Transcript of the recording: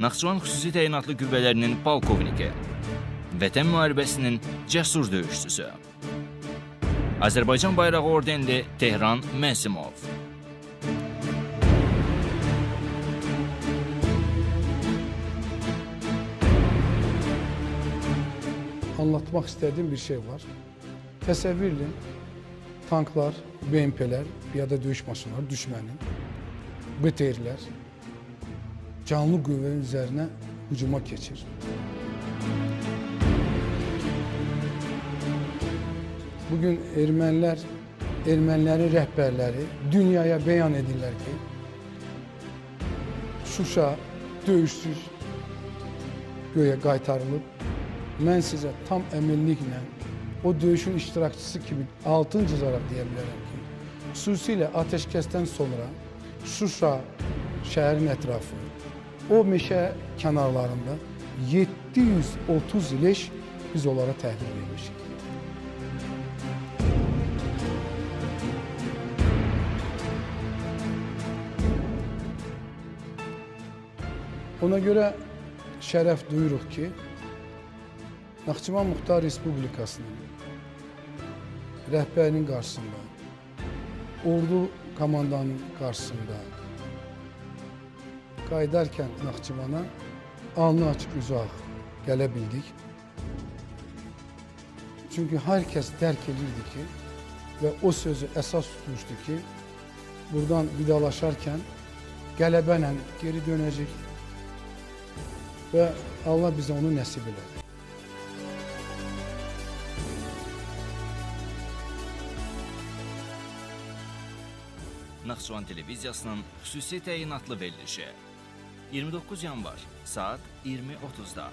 Naxçıvan Xüsusi Təyinatlı Qüvvələrinin polkovniki. Vətən müharibəsinin cəsur döyüşçüsü. Azərbaycan bayrağı ordenli Tehran Məsimov. Anlatmak istediğim bir şey var. Təsəvvür edin, tanklar, BMP'ler, piyada döyüş maşınları düşmənin, BTR'ler canlı qüvvənin üzərinə hücuma keçir. Bugün ermənilər, ermənilərin rəhbərləri dünyaya bəyan edirlər ki, Şuşa döyüşsüz göyə qaytarılıb. Mən sizə tam əminliklə o döyüşün iştirakçısı kimi altın cızaraq deyə bilərəm ki, xüsusilə atəşkəsdən sonra Şuşa şəhərin ətrafı, o meşə kənarlarında 730 leş biz onlara təhvil vermişik. Ona görə şərəf duyuruq ki, Naxçıvan Muxtar Respublikasının rəhbərinin qarşısında, ordu komandanının qarşısında qayıdarkən Naxçıvana alnı açıq, üzü ağ gələ bildik. Çünki hər kəs dərk edirdi ki və o sözü əsas tutmuşdu ki, buradan vidalaşarkən qələbə ilə geri dönəcək və Allah bizə onu nəsib elədi. Naxçıvan Televiziyasının xüsusi təyinatlı verilişi. 29 yanvar, saat 20:30-da.